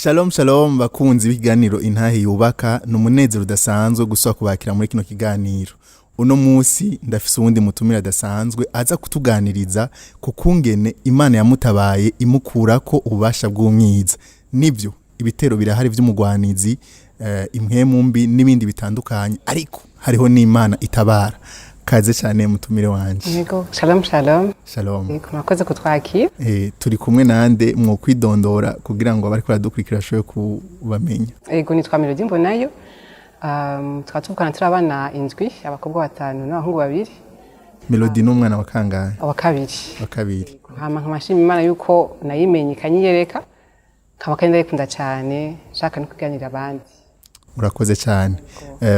Shalom shalom, bakunzi b'ikiganiro Intahe Yubaka. Ni umunezero udasanzwe gusaba kubakira muri kino kiganiro. Uno munsi ndafise uwundi mutumire adasanzwe aza kutuganiriza ku kungene Imana yamutabaye imukurako ububasha bw'umwiza. Nibyo, ibitero birahari vy'umugwanizi, impwemu mbi n'ibindi bitandukanye, ariko hariho n'Imana itabara. Kaze cyane, mutumire wanje. Yego, shalom shalom. Shalom. Yego, murakoze kutwakira. Turi kumwe nande? Mwokwidondora kugira ngo abariko baradukurikira bashobore kubamenya. Yego, nitwa Melody Mbonayo. Tukaba tuvukana turi abana indwi, abakobwa batanu n'abahungu babiri. Melody ni umwana wa kangahe? Wa kabiri. Wa kabiri. Hama nkabashima Imana yuko nayimenye ikanyiyereka, nkaba kandi ndayikunda cyane, nshaka no kuganira abandi. Urakoze cyane.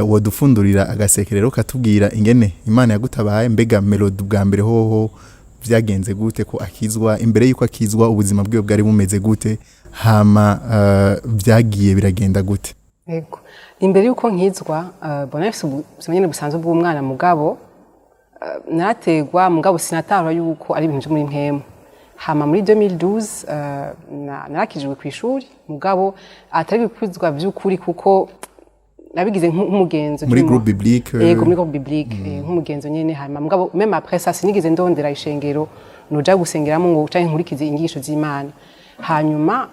Wodufundurira agaseke rero, katubwira ingene Imana yagutabaye. Mbega Melody, bwa mbere hoho vyagenze gute ko akizwa? Imbere yuko akizwa, ubuzima bwiwe bwari bumeze gute? Hama vyagiye biragenda gute? Yego, imbere yuko nkizwa, bona nafise ubuzima nyene busanzwe bw'umwana, mugabo narategwa, mugabo sinatahura yuko ari ibintu vyo muri mpwemu. Hama muri 2012 narakijijwe ku ishuri, mugabo atari gukizwa vy'ukuri, kuko nabigize nk'umugenzo. Muri groupe biblique? Yego, muri groupe biblique, nk'umugenzo nyene. Hanyuma mugabo même après ça sinigeze ndondera ishengero noja gusengeramo ngo canke nkurikize inyigisho z'Imana. Hanyuma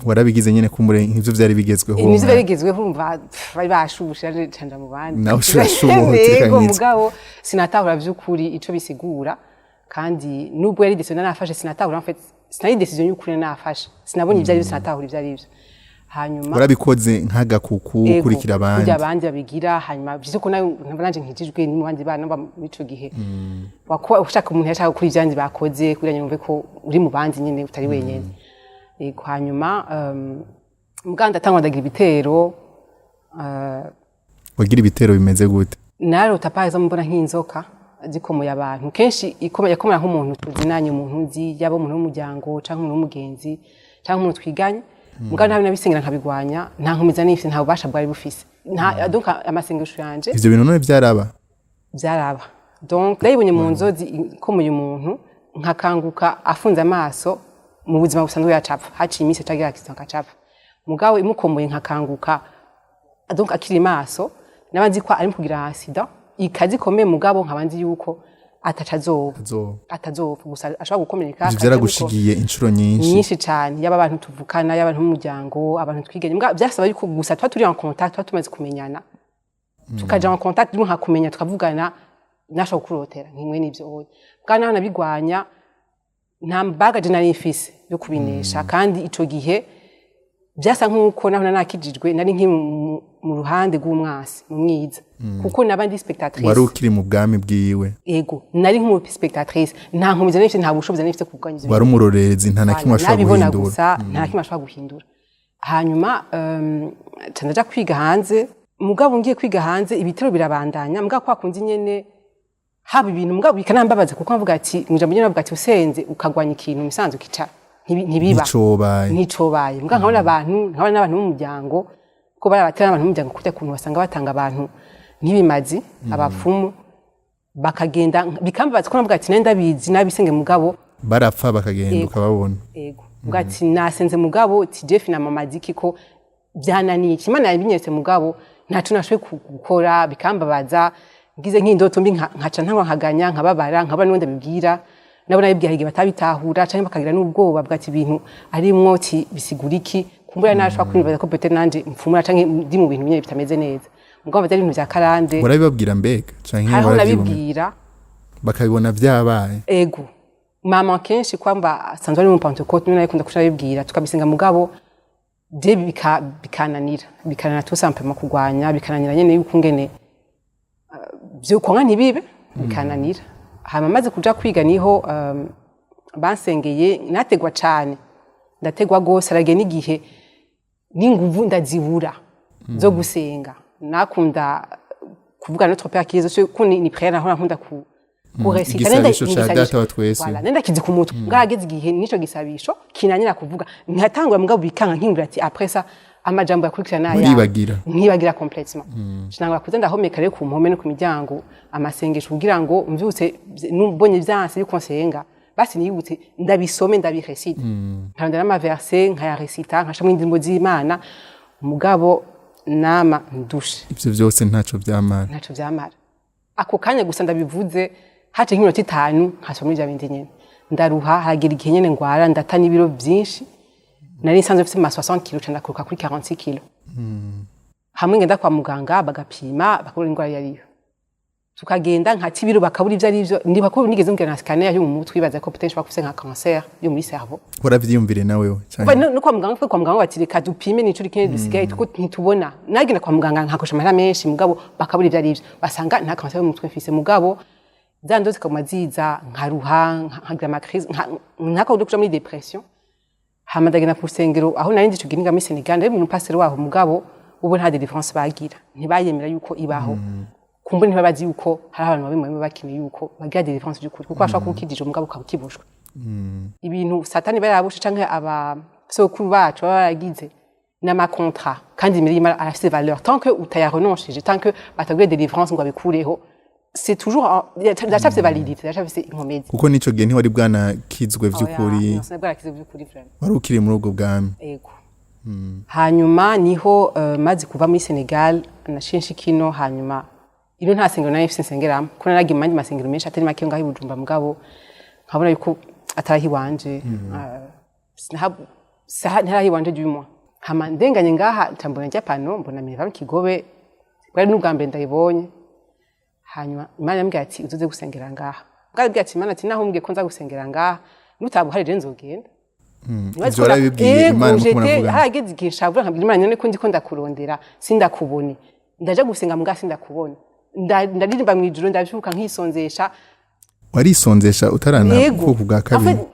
Warabigize nyene kumbure nk'ivyo vyari bigezweho. Nivyo byari bigezweho, urumva, pff, bari bashushe naje canja mu bandi. Nawe urashuhutse. Yego. Reka. Mugabo sinatahura vy'ukuri ico bisigura, kandi nubwo yari décision nafashe, sinatahura, en fait sinari décision y'ukuri nafashe, sinabonye ivyo ari byo, sinatahura ivyo ari byo. Hanyuma Warabikoze nk'agakuku, Ego, ukurikira abandi. Kurya abandi babigira. Hanyuma vyiza ko nawe ntabwo nanje nkijijwe ni mu bandi bana muri ico gihe, wakuba ushaka umuntu yashaka gukora ivyandi bakoze kugira ngo yumve ko uri mu bandi nyene, utari wenyene. Yego, hanyuma muganda ndatangwa ndagira ibitero. Wagira ibitero bimeze gute? Narota par exemple mbona nk'inzoka zikomoye abantu. Kenshi yakomera nk'umuntu tuzinanye, umuntu nzi, yaba umuntu w'umuryango canke umuntu w'umugenzi canke umuntu twiganye. Mugabo ntabi nabisengera nkabigwanya, nta nkomeza nifise, nta bubasha bwari bufise, nta donc amasengesho yanje. Ivyo bintu none vyaraba? Byaraba. Donc ndayibonye mu nzozi ikomoye umuntu, nkakanguka afunze amaso. Mu buzima busanzwe yacapfa haciye iminsi acagira accident akacapfa, mugabo imukomoye nkakanguka, donc akiri maso, naba nzi ko ari mu kugira accident ikazi ikomeye, mugabo nkaba nzi yuko ataca azoba. Azoba. Atazopfa, gusa ashobora gukomereka. Ivyo vyaragushigiye inshuro nyinshi? Nyinshi cyane, yaba abantu tuvukana, yaba abantu b'umuryango, abantu twiganye. Mugabo byasaba yuko gusa tuba turi en contact, tuba tumaze kumenyana, tukaja en contact, nkakumenya, tukavugana, nashobora kurotera nkimwe n'ivyo. Oya, bwa naho nabigwanya, nta mbagaje nari mfise yo kubinesha. Kandi ico gihe byasa nk'uko naho nakijijwe nari nkiri mu ruhande rw'umwasi, mu mwiza, kuko naba ndi spectatrice. Wari ukiri mu bwami bwiwe. Ego, nari nk'umu spectatrice, nta nkomezi nari mfise, nta bushobozi nari mfise kurwanya ivyo. Wari umurorerezi, nta na kimwe washobora Nabibona guhindura. gusa, nta na kimwe ashobora guhindura. Hanyuma ca ndaja kwiga hanze. Mugabo ngiye kwiga hanze, ibitero birabandanya. Mugabo kwa kundi nyene haba ibintu, mugabo bikanambabaza, kuko mvuga ati mu ijambo nyene bavuga ati usenze ukagwanya ikintu misanzu kica ntibiba. Nticobaye. Nticobaye. Mugabo nkabona abantu, nkabona n'abantu b'umuryango ko bari abatera n'abantu b'umuryango, kurya kuntu basanga batanga abantu nk'ibimazi, abapfumu bakagenda, bikambabaza ko navuga ati nari ndabizi nabisenge, mugabo Barapfa bakagenda. Yego. Ukababona. Ego, ubwo ati nasenze, mugabo ti Jeff na mama ziki ko byananiye, Imana yabinyeretse, mugabo ntaco nashoboye gukora, bikambabaza. Ngize nk'indoto mbi nkaca ntangwa nkaganya, nkababara, nkabona n'uwo ndabibwira, nabo nabibwira igihe batabitahura canke bakagira n'ubwoba bwa ati ibintu arimwo ti bisigura iki. Kumbura nashobora kwibaza ko peut-être nanje mfumura canke ndi mu bintu nyene bitameze neza, mugabo byari ibintu vya karande. Warabibabwira mbega canke Hariho waravyibonera? nabibwira. Bakabibona vyabaye? Ego, mama kenshi kwamba asanzwe ari mu Pentecôte, niwe nayikunda kuca abibwira, tukabisenga, mugabo je bikananira tout simplement kugwanya, bikananira nyene yuko ngene vyo kwanga ntibibe, bikananira. Hama maze kuja kwiga niho bansengeye, nategwa cane, ndategwa gose, aragiye n'igihe n'inguvu ndazibura zo gusenga. Nakunda kuvuga Notre Père qui est ko ni prière naho nakunda ku kuresita. Igisabisho ca Data wa twese. Voilà, nenda kizi ku mutwe. Ngarageze igihe nico gisabisho kinanira kuvuga, nkatangura mugabo bikanga, nkimbura ati après ça amajambo yakurikirana naya. Waribagira. Nkibagira complètement. Sinangura kuza ndahomeka rero ku mpome no ku miryango amasengesho, kugira ngo mvyutse nubonye vyanse yuko nsenga. Basi niyibutse, ndabisome, ndabiresite, nkarondera n'ama versets, nkayaresita, nkashamwo indirimbo z'Imana, mugabo nama ndushe. Ivyo vyose ntaco vyamara? Ntaco vyamara. Ako kanya gusa ndabivuze, hace nk'iminota 5 nkasoma muri vya bindi nyene, ndaruha. Haragira igihe nyene ngwara, ndata n'ibiro vyinshi. Nari nsanzwe mfise ma 60 kilo, ca ndakuruka kuri 46 kilo. Hamwe ngenda kwa muganga, bagapima, bakabura indwara iyo ariyo. Tukagenda, nkata ibiro, bakabura ivyo arivyo. Ndibuka ko nigeze mbwira na scanner yo mu mutwe, ibaza ko peut-être nshobora kufise nka cancer yo muri cerveau. Waravyiyumvire nawewe? Kuva no kwa muganga, kwa muganga bati: "Reka dupime nico rikene dusigaye tuko ntitubona." Nagenda kwa muganga nkakosha amahera menshi, mugabo bakabura ivyo arivyo, basanga nta cancer yo mu mutwe mfise. Mugabo za ndoto zikaguma ziza, nkaruha, nkagira ama crises, nkakunda kuja muri dépression. Hama ndagenda ku rusengero aho nari ndi ico gihe, niga muri Senegal. Ndabibona umupasiteri waho, mugabo ubu nta délivrance bagira, ntibayemera yuko ibaho. Kumbure ntibabazi yuko hari abantu babi bamwe bakeneye yuko bagira délivrance by'ukuri, kuko bashobora kuba ukijije mugabo ukaba ukibushwe ibintu Satani barabushe, canke aba sokuru bacu baba baragize n'ama contrats. Kandi imbere y'Imana arafise valeur. Tant que utayarenonceje, tant que bataguye délivrance ngo abikureho, c'est toujours ndacafise validité, ndacafise inkomezi. Kuko n'ico gihe ntiwari bwanakizwe vy'ukuri? Oya, bwarakize vy'ukuri vraiment. Wari ukiri muri ubwo bwami? Ego. Hanyuma niho maze kuva muri Senegal naciye nshika ino. Hanyuma ino nta sengero nari mfise nsengeramo, kuko naragiye mu yandi masengero menshi atari make ngaho i Bujumbura, mugabo nkabona yuko atari iwanje. Ntaraho iwanje du moins. Hama ndenganye ngaha, nca mbona rya panneau, mbona Minerval Kigobe, bwari n'ubwa mbere ndayibonye. Hanyuma Imana yambwiye ati: "Uzoze gusengera ngaha." Bwari ati: "Imana," ati, "naho umbwiye ko nza gusengera ngaha, nutaba uhari rero nzogenda." Nibaza Ivyo ko warabibwiye Ego, Imana muko j'étais- muravugana? Harageze igihe nshavura, nkabwira Imana: "None ko ndiko ndakurondera sindakubone? Ndaja gusenga muga sindakubona. Ndaririmba mw'ijoro, ndavyuka nkisonzesha." Warisonzesha utarana Yego. ubwoko bwa En kabiri? fait,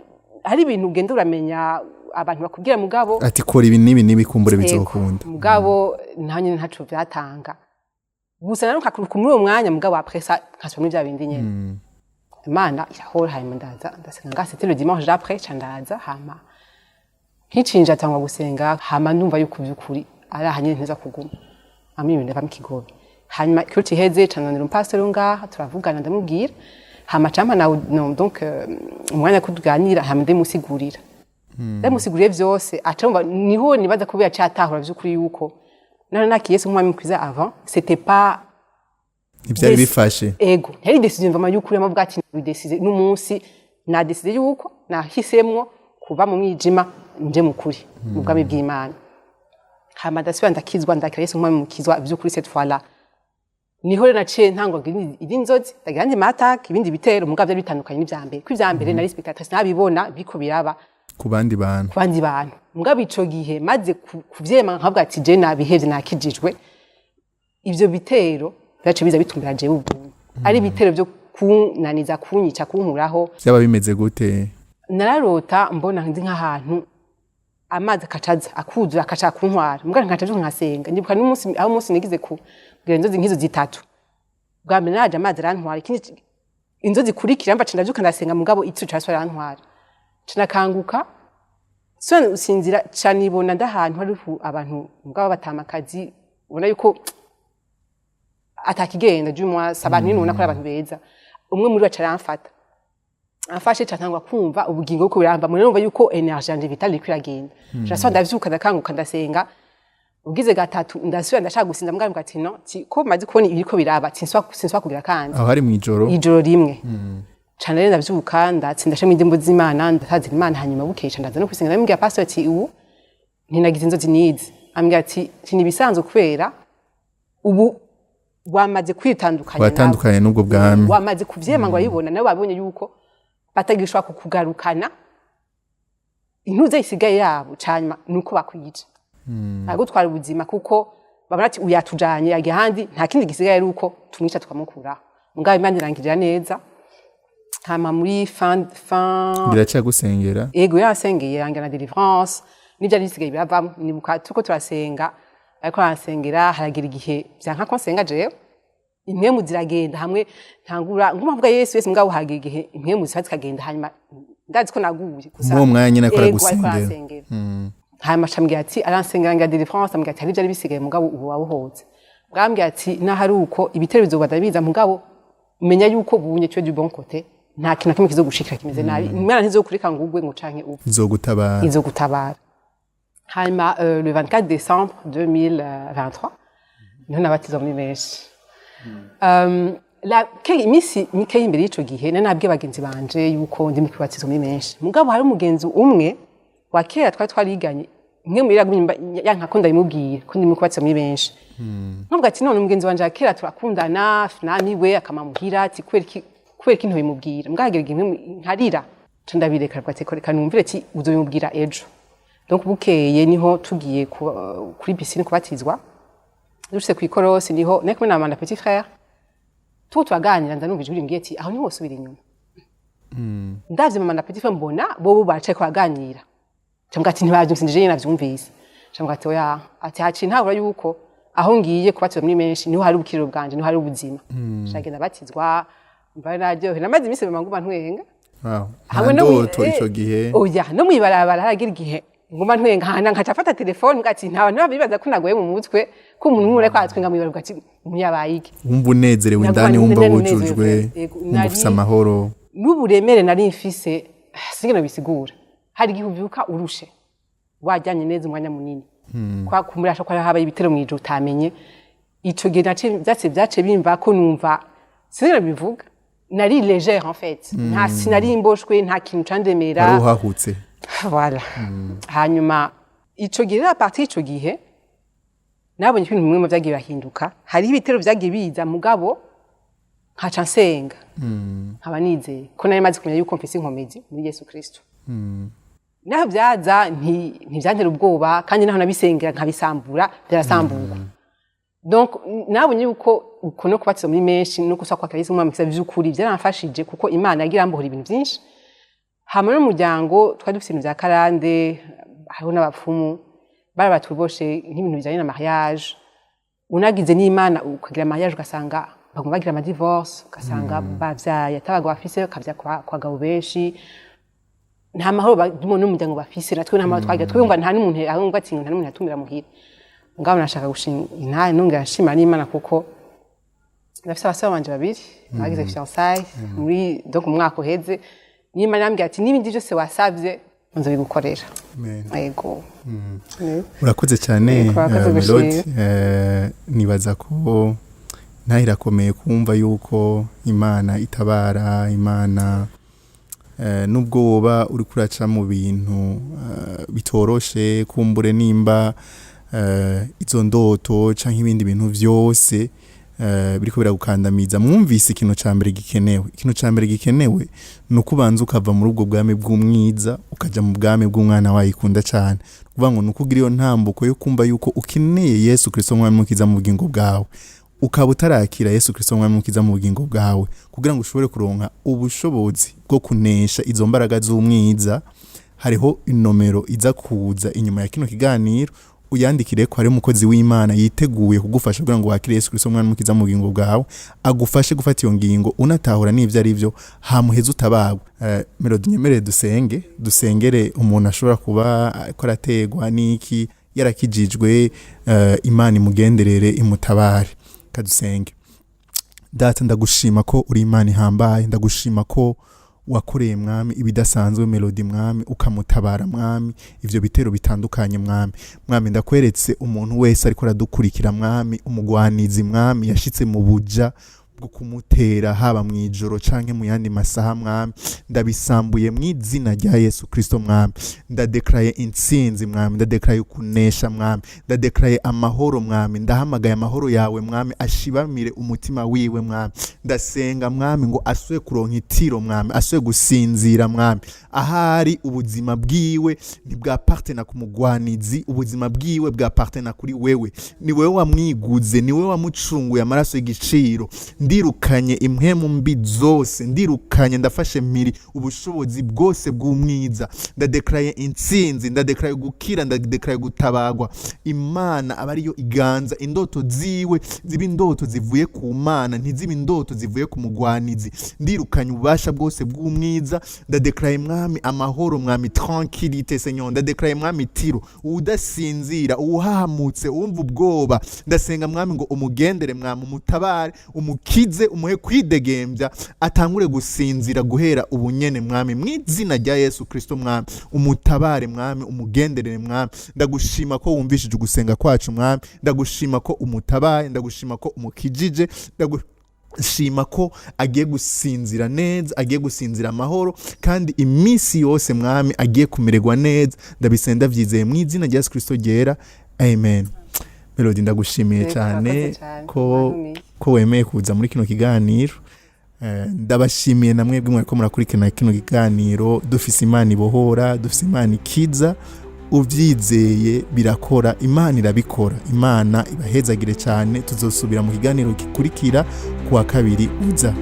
hari ibintu ugenda uramenya, abantu bakubwira, mugabo Ati: "Kora ibi n'ibi n'ibi, kumbure Ego, bizokunda." Mugabo nta nyine, ntaco vyatanga. Gusa naro nkakuruka muri uwo mwanya, mugabo après ça nkasubira muri vya bindi nyene. Imana irahora. Hanyuma ndaza ndasenga ngaha, c'était le dimanche d'après, ca ndaza. Hama nkicinja atangwa gusenga, hama ndumva yuko vy'ukuri ari aha nyene nteza kuguma, hama ibintu ndava mu Kigobe. Hanyuma culte iheze, ca ndondera umupasiteri wo ngaha, turavugana, ndamubwira. Hama campa nawe no, donc umwanya ko tuganira. Hama ndamusiguriye vyose, aca yumva. Niho nibaza ko yaciye atahura vy'ukuri yuko nari nakiye Yesu nk'umwami mwiza. Avant c'était pas Ntivyari bifashe. Ego, ntiyari décision mvama y'ukuri. Amavuga ati: "Ndécidé n'umunsi, nadécidé yuko nahisemwo kuva mu mwijima nje mu kuri, mu bwami bw'Imana." Hama ndasubira ndakizwa, ndakira Yesu nk'umwami mukizwa vy'ukuri. Cette fois là niho rero naciye ntangwa indi nzozi, ndagira andi ma attaques, ibindi bitero, mugabo vyari bitandukanye n'ivya mbere, kuko ivya mbere nari spectatrice, nabibona biko biraba ku bandi bantu. Ku bandi bantu. Mugabo ico gihe maze kuvyema, nkavuga ati: "Je nabihevye, nakijijwe," ivyo bitero vyaciye biza bitumbera jewe ubuntu, ari ibitero vyo kunaniza, kunyica, kunkuraho. Vyaba bimeze gute? Nararota mbona ndi nk'ahantu amazi akacaza akuzura, akaca kuntwara, mugabo nkaca mvyuka nkasenga. Ndibuka n'umunsi aho umunsi nigize kugira inzozi nk'izo zitatu. Bwa mbere naraje amazi arantwara, ikindi inzozi ikurikira mva ndavyuka ndasenga, mugabo itsu casubira arantwara. Ca nakanguka sona usinzira, ca nibona ndahantu hariho abantu, mugabo batamakazi, ubona yuko atakigenda, du moins si abantu nyene ubona ko ari abantu beza. Umwe muri bo aca aramfata, amfashe, ca ntangwa kumva ubugingo buko biramba muri, numva yuko énergie yanje vitale iriko iragenda. Ca ndavyuka, ndakanguka, ndasenga. Ugize gatatu ndasubira ndashaka gusinza, mbwa ati: "No ti ko maze kubona ibiriko biraba, sinswa kugira kandi." Aho hari mw'ijoro? Ijoro rimwe. Cane rero ndavyuka, ndatsinda, ndashima indirimbo z'Imana, ndatazira Imana. Hanyuma bukeye ca ndaza no kwisenga, ndamubwira pastor ati: "Ubu ntinagize inzozi nizi." Ambwira ati: "Ni ibisanzwe kubera ubu wamaze kwitandukanya nawe." Watandukanye n'ubwo bwami. Wamaze kuvyema ngo ayibona nabo babonye yuko batagishobora kukugarukana. Intuze isigaye yabo canyuma nuko bakwica, agutwara ubuzima, kuko babona ati: "Uyatujanye yagiye ahandi, nta kindi gisigaye ari uko tumwica tukamukuraho." Mugabo Imana irangirira neza. Hama muri fin Biracagusengera? Ego, yarasengeye, yangira na délivrance, n'ivyari bisigaye biravamo. Nibuka turiko turasenga, ariko aransengera, haragira igihe vyanka ko nsenga jewe, impwemu ziragenda. Hamwe ntangura nguma mvuga Yesu, Yesu, mugabo haragira igihe impwemu ziba zikagenda. Hanyuma ndazi ko naguye gusa. Muri uwo mwanya nyene ariko Ego, ariko aragusengera. aransengera. Hanyuma aca ambwira ati, aransengera ngira délivrance, ambwira ati: "Hari ivyari bisigaye, mugabo ubu wabohotse." Bwambwira ati: "Naho ari uko ibitero bizoba biza, mugabo menya yuko bunye tu es du bon côté." Nta kintu na kimwe kizogushikira kimeze nabi. Imana ntizokureka ngo ugwe ngo canke upfe. Izogutabara. Izogutabara. Hanyuma le 24 décembre 2023 niho nabatizwa muri menshi. Iminsi mike imbere y'ico gihe nari nabwiye bagenzi banje yuko ndi mu kwibatizwa muri menshi, mugabo hari umugenzi umwe wa kera twari twariganye, umwe muri yagumye yanka ko ndabimubwira ko ndi mu kubatizwa muri benshi. Nkavuga ati: "None umugenzi wanje wa kera turakundana, namiwe akama muhira, ati kubera iki ntobimubwira?" Mbwagera igihe nkarira, nca ndabireka. Aravuga ati: "Reka numvire," ati: "Uzobimubwira ejo." Donc bukeye niho tugiye kuri piscine kubatizwa, dushitse kw'ikorosi niho nari kumwe na mama na petit frère, tuko turaganira, nza numva ijwi rimbwiye ati: "Aho niho wosubira inyuma." Ndavye mama na petit frère, mbona bobo baracaye kubaganira. Nca ati: "Ntibavyumvise, nije nyene navyumvise." Nca ati: "Oya," ati: "Haciye ntabura yuko aho ngiye kubatizwa muri menshi niho hari ubukiriro bwanje, niho hari ubuzima." Nca batizwa, mba naryohe, namaze iminsi mama nguma ntwenga. Wow. Hamwe nta no ndoto ico gihe? Oya, no mwibarabara haragira igihe nguma ntwenga, hana nkaca mfata telefone ngati nta bantu bibaza ko nagoye mu mutwe, ko umuntu umwe ariko aratwenga mwibarabara, ati: "Umuntu yabaye iki?" Wumva unezerewe Naguma indani, wumva nezerewe. wujujwe, Yego, wumva ufise amahoro. N'uburemere nari mfise sinigena bisigura. Hari igihe uvyuka urushe, wajyanye neza umwanya munini, kwa kumurasha ko habaye ibitero mw'ijoro utamenye. Ico gihe naciye vyace bimva ko numva sinigena bivuga, nari légère en fait, nta sinari imboshwe, nta kintu candemera. Wari uhahutse. Voilà. Hanyuma ico gihe rero, à partir ico gihe nabonye ko ibintu bimwe mu vyagiye birahinduka. Hariho ibitero vyagiye biza, mugabo nkaca nsenga, nkaba nizeye ko nari maze kumenya yuko mfise inkomezi muri Yesu Kristo. Naho vyaza ntivyantera ubwoba, kandi naho nabisengera nkabisambura, byarasamburwa. Donc nabonye yuko uko no kubatizwa muri menshi no gusaba kwakira Yesu nk'umwami vy'ukuri vyaramfashije, kuko Imana yagiye irambohora ibintu vyinshi. Hama n'umuryango twari dufise ibintu vya karande, hariho n'abapfumu bari batuboshe nk'ibintu bijanye na mariage. Unagize n'Imana ukagira mariage, ugasanga baguma bagira ama divorce, ugasanga bavyaye atabagabo bafise, bakavya kwa bagabo benshi. Nta mahoro n'umuryango bafise, natwe nta mahoro twagira. Twumva nta n'umuntu ahubwo ati nta n'umuntu yatumira muhira. Ngabo nashaka gushinga intahe, nongera nshima n'Imana kuko ndafise abasore banje babiri bagize fiançailles muri donc umwaka uheze. N'Imana yambwiye ati: "N'ibindi byose wasavye nzobigukorera." Amen. Yego. Urakoze cyane. Yego, urakoze. Melody. Gushima. Nibaza ko ntaho irakomeye kumva yuko Imana itabara. Imana, nubwo woba uri kuraca mu bintu bitoroshe, kumbure nimba izo ndoto canke ibindi bintu vyose biriko biragukandamiza, mwumvise ikintu ca mbere gikenewe. Ikintu ca mbere gikenewe ni uko ubanza ukava muri ubwo bwami bw'umwiza, ukaja mu bwami bw'umwana wayikunda cane. Kuvuga ngo ni uko ugira iyo ntambuko yo kumva yuko ukeneye Yesu Kristo mwami mukiza mu bugingo bwawe, ukaba utarakira Yesu Kristo mwami mukiza mu bugingo bwawe, kugira ngo ushobore kuronka ubushobozi bwo kunesha izo mbaraga z'umwiza. Hariho inomero iza kuza inyuma ya kino kiganiro, uyandikire ko hari umukozi w'Imana yiteguye kugufasha kugira ngo wakire Yesu Kristo mwami mukiza mu bugingo bwawe, agufashe gufata iyo ngingo unatahura n'ivyo ari byo, hamuheza utabagwa. Melody, nyemerere dusenge, dusengere umuntu ashobora kuba ariko arategwa n'iki, yarakijijwe, Imana imugenderere, imutabare. Kadusenge. Data, ndagushima ko uri Imana ihambaye. Ndagushima ko wakoreye, Mwami, ibidasanzwe Melody, Mwami, ukamutabara, Mwami, ivyo bitero bitandukanye. Mwami, Mwami, ndakweretse umuntu wese ariko aradukurikira, Mwami, umugwanizi, Mwami, yashitse mu buja bwo kumutera, haba mu ijoro canke mu yandi masaha. Mwami, ndabisambuye mu izina rya Yesu Kristo. Mwami, ndadekaraye intsinzi. Mwami, ndadekaraye kunesha. Mwami, ndadekaraye amahoro. Mwami, ndahamagaye amahoro yawe, Mwami, ashibamire umutima wiwe. Mwami, ndasenga, Mwami, ngo asubire kuronka itiro. Mwami, asubire gusinzira. Mwami, ahari ubuzima bwiwe ntibwapartena ku mugwanizi, ubuzima bwiwe bwapartena kuri wewe. Ni wewe wamwiguze, ni wewe wamucunguye amaraso y'igiciro. Ndirukanye impwemu mbi zose, ndirukanye, ndafashe mpiri ubushobozi bwose bw'umwiza. Ndadekaraye intsinzi, ndadekaraye gukira, ndadekaraye gutabagwa. Imana aba ariyo iganza, indoto ziwe ziba indoto zivuye ku Mana, ntiziba indoto zivuye ku mugwanizi. Ndirukanye ububasha bwose bw'umwiza. Ndadekaraye, Mwami, amahoro, Mwami, tranquillité, Seigneur. Ndadekaraye, Mwami, tiro uwudasinzira, uwuhahamutse, uwumva ubwoba. Ndasenga, Mwami, ngo umugendere, Mwami, umutabare, umukize. Umukize, umuhe kwidegembya, atangure gusinzira guhera ubunyene, Mwami, mu izina rya Yesu Kristo. Mwami, umutabare, Mwami, umugenderere. Mwami, ndagushima ko wumvishije ugusenga kwacu. Mwami, ndagushima ko umutabaye, ndagushima ko umukijije, ndagushima ko agiye gusinzira neza, agiye gusinzira amahoro, kandi iminsi yose, Mwami, agiye kumererwa neza. Ndabisenga ndavyizeye mu izina rya Yesu Kristo ryera, amen. Melody, ndagushimiye Yego, cyane urakoze cyane. ko Wantumiye. ko wemeye kuza muri kino kiganiro. Ndabashimiye na mwebwe mwariko murakurikirana kino kiganiro. Dufise Imana ibohora, dufise Imana ikiza. Ubyizeye birakora, Imana irabikora. Imana ibahezagire cyane. Tuzosubira mu kiganiro gikurikira kuwa kabiri uza.